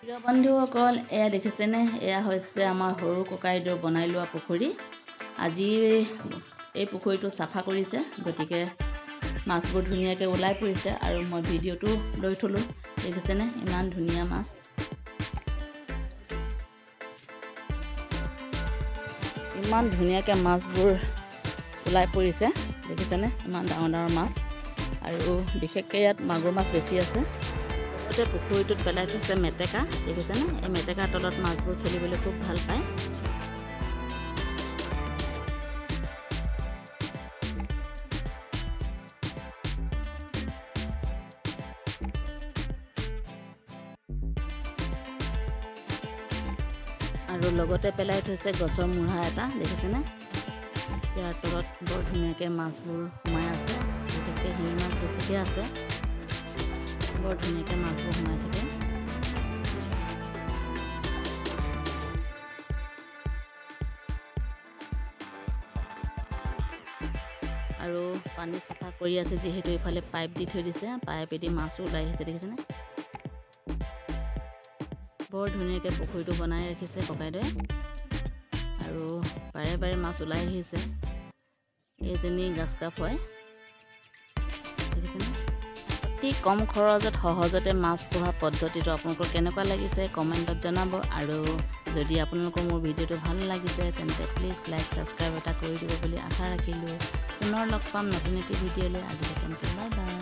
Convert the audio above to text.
প্ৰিয় বন্ধুসকল, এয়া দেখিছেনে? এয়া হৈছে আমাৰ সৰু ককাইদেউ বনাই লোৱা পুখুৰী। আজি এই পুখুৰীটো চাফা কৰিছে, গতিকে মাছবোৰ ধুনীয়াকৈ ওলাই পৰিছে আৰু মই ভিডিঅ'টো লৈ থ'লোঁ। দেখিছেনে ইমান ধুনীয়া মাছ। ইমান ধুনীয়াকৈ মাছবোৰ ওলাই পৰিছে, দেখিছেনে ইমান ডাঙৰ ডাঙৰ মাছ। আৰু বিশেষকৈ ইয়াত মাগুৰ মাছ বেছি আছে। লগতে পুখুৰীটোত পেলাই থৈছে মেটেকা, দেখিছেনে? এই মেটেকাৰ তলত মাছবোৰ খেলিবলৈ খুব ভাল পায়। আৰু লগতে পেলাই থৈছে গছৰ মূঢ়া এটা, দেখিছেনে? ইয়াৰ তলত বৰ ধুনীয়াকৈ মাছবোৰ সোমাই আছে। বিশেষকৈ শিঙি মাছ বেছিকৈ আছে, বৰ ধুনীয়াকৈ মাছবোৰ সোমাই থাকে। আৰু পানী চাফা কৰি আছে যিহেতু এইফালে পাইপ দি থৈ দিছে, পাইপেদি মাছো ওলাই আহিছে, দেখিছেনে? বৰ ধুনীয়াকৈ পুখুৰীটো বনাই ৰাখিছে ককাইদেৱে আৰু বাৰে বাৰে মাছ ওলাই আহিছে। এইজনী গাছ কাপ হয়, দেখিছেনে? অতি কম খৰচত সহজতে মাছ পোহা পদ্ধতিটো আপোনালোকৰ কেনেকুৱা লাগিছে কমেণ্টত জনাব। আৰু যদি আপোনালোকৰ মোৰ ভিডিঅ'টো ভাল লাগিছে তেন্তে প্লিজ লাইক ছাবস্ক্ৰাইব এটা কৰি দিব বুলি আশা ৰাখিলোঁ। পুনৰ লগ পাম নতুন এটি ভিডিঅ'লৈ। আজিলৈ তেন্তে বাই বাই।